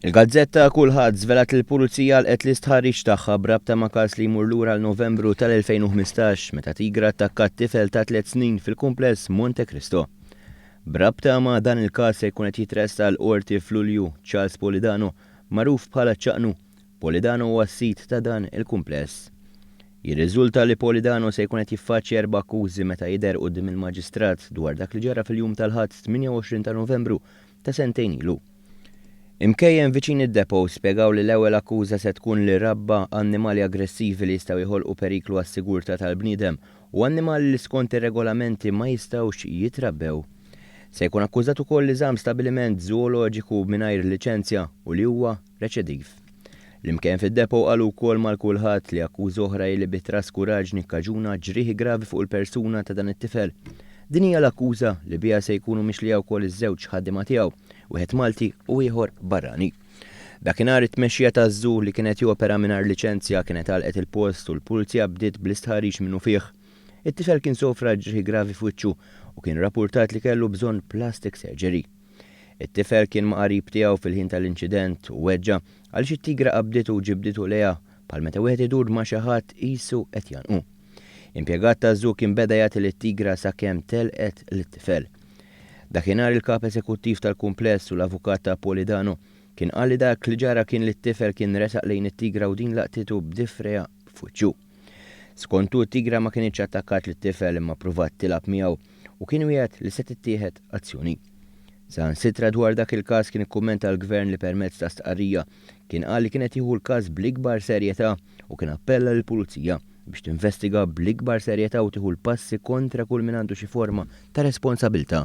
Il-gazzetta Kullħadd żvelat li l-Pulizija għalqet l-istħarriġ tagħha b'rabta ma' każ li jmur lura għal Novembru tal-2015 meta tigra attakkat tifel ta' tliet snin fil-kumpless Monte Cristo. B'rabta ma' dan il-każ se jkun qed jitressaq l-Qorti f'Lulju Charles Polidano, magħruf bħala Ċaqnu. Polidano huwa s-sid ta' dan il-kumpless. Jirriżulta li Polidano se jkun qed jiffaċċja erba' akkużi meta jidher quddiem il-Maġistrat dwar dak li ġara fil-jum tal-Ħadd 28 ta' Novembru ta' sentejn ilu. Imkejjen viċin id-depot spjegaw li l-ewwel akkuża se tkun li rabba annimali aggressivi li jistgħu jħolqu periklu għas-sigurtà tal-bniedem u annimali li skont ir-regolamenti ma jistgħux jitrabbew. Se jkun akkużat ukoll li żamm stabiliment żooloġiku mingħajr liċenzja u li huwa reċediv. L-imkejjen fid-depot qalu wkoll mal-Kulħadd li akkuża oħra hi li bi traskuraġni kkaġuna ġrieħi gravi fuq il-persuna ta' dan it-tifel. Din hija l-akkuża li biha se jkunu mixlija wkoll iż-żewġ ħaddiema tiegħu, wieħed Malti u ieħor barrani. Dakinhar it-tmexxija taż-żoo li kien qed jopera mingħajr liċenzja kienet għalqet il-post u l-Pulizija bdiet bl-istħarriġ minnufih. It-tifel kien sofra ġrieħi gravi f'wiċċu u kien rappurtat li kellu bżonn plastic surgery. It-tifel kien ma' qarib tiegħu fil-ħin tal-inċident u weġġa' għaliex it-tigra qabditu u ġibditu lejha bħal meta wieħed idur ma' xi ħadd qisu qed jgħannqu. Impjegat taż-żoo kien beda jagħti lit-tigra sakemm telqet lit-tifel. Dakinhar il-kap eżekuttiv tal-kumpless u l-avukat ta' Polidano kien qal li dak li ġara kien li t-tifel kien resaq lejn it-tigra u din laqtitu b'difreha f'wiċċu. Skontu t-tigra ma kinitx attakkat lit-tifel imma ppruvat tilgħab miegħu u kien wiegħed li se tittieħed azzjoni. Saħansitra dwar dak il-każ kien ikkummenta l-Gvern li permezz ta' stqarrija kien qal li kien qed jieħu l-każ bl-ikbar serjetà u kien appella lill-Pulizija biex tinvestiga bl-ikbar serjetà u tieħu l-passi kontra kull min għandu xi forma ta' responsabilità.